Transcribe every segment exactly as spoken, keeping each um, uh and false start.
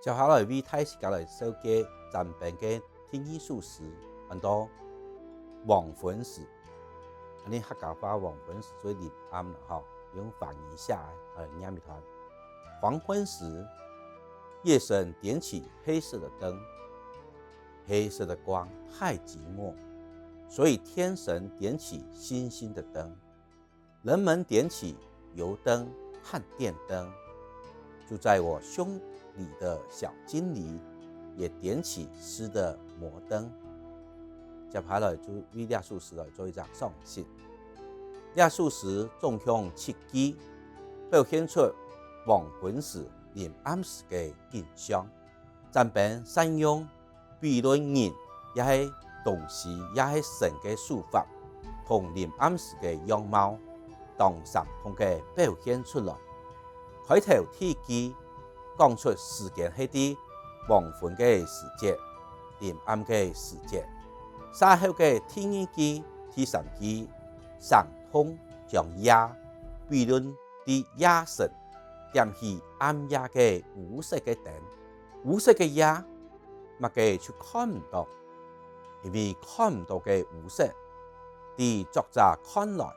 接下來為大自家來紹介展品个第二首詩，安到黃昏時。恁呢客家話黃昏時就係臨暗啦吼，用華語寫个，來唸一段。黃昏時，夜深點起黑色的燈，黑色的光太寂寞，所以天神點起星星的燈。人们点起油灯和电灯，住在我胸里的小精灵也点起诗的魔灯。接下來就為這首詩來做一隻賞析。這首詩總共七句，表現出黃昏時、臨暗時个景象。展品善用 比論人也係東西也係神个手法，同臨暗時个樣貌，當生動个表現出來。開頭第一句講出時間係在黃昏个時節、臨暗个時節。稍後个第二句、第三句，生動將夜比論在夜深，點起暗夜个烏色个燈。烏色个夜，麼个就看毋到，因為看毋到个烏色，在作者看來，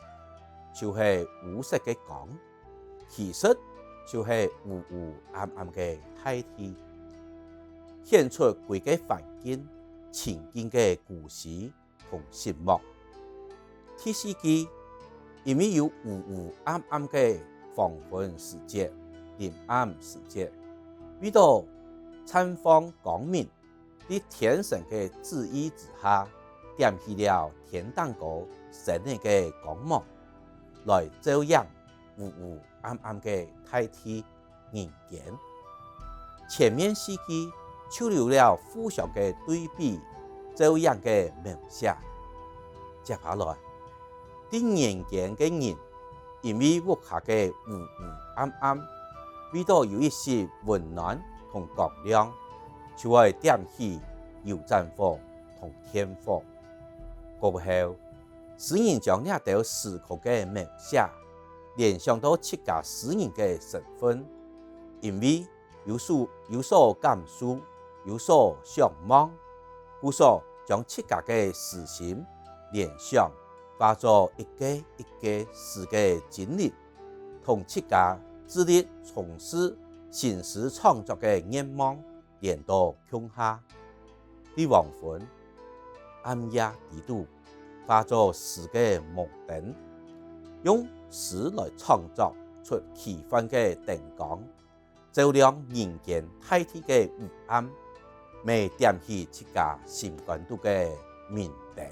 就係烏色个光，其實就係烏烏暗暗个大地，顯出歸个環境、情境个孤栖 同寂寞。第四句，因為有烏烏暗暗个黃昏時節、臨暗時節，為到綻放光明，在天神个旨意之下，點起了天頂高星仔个光芒，來照映烏烏暗暗个大地、 人間。前面四句就有了互相个對比、照應个描寫。接下來，在人間个人，因為屋下个烏烏暗暗，為到有一息溫暖同光亮，就愛點起油盞火同電火。過後，詩人將這兜時空个描寫 聯想到自家詩人个身份，因為有所，有所感受，有所向往，故所將自家个詩心聯想，化作一個一個詩个精靈，同自家致力從事新詩創作个願望 連到共下。在黃昏、暗夜裡肚，化作詩个明燈，用詩來創作出奇幻个燈光，照亮人間大地个烏暗，乜點起自家心肝肚个明燈。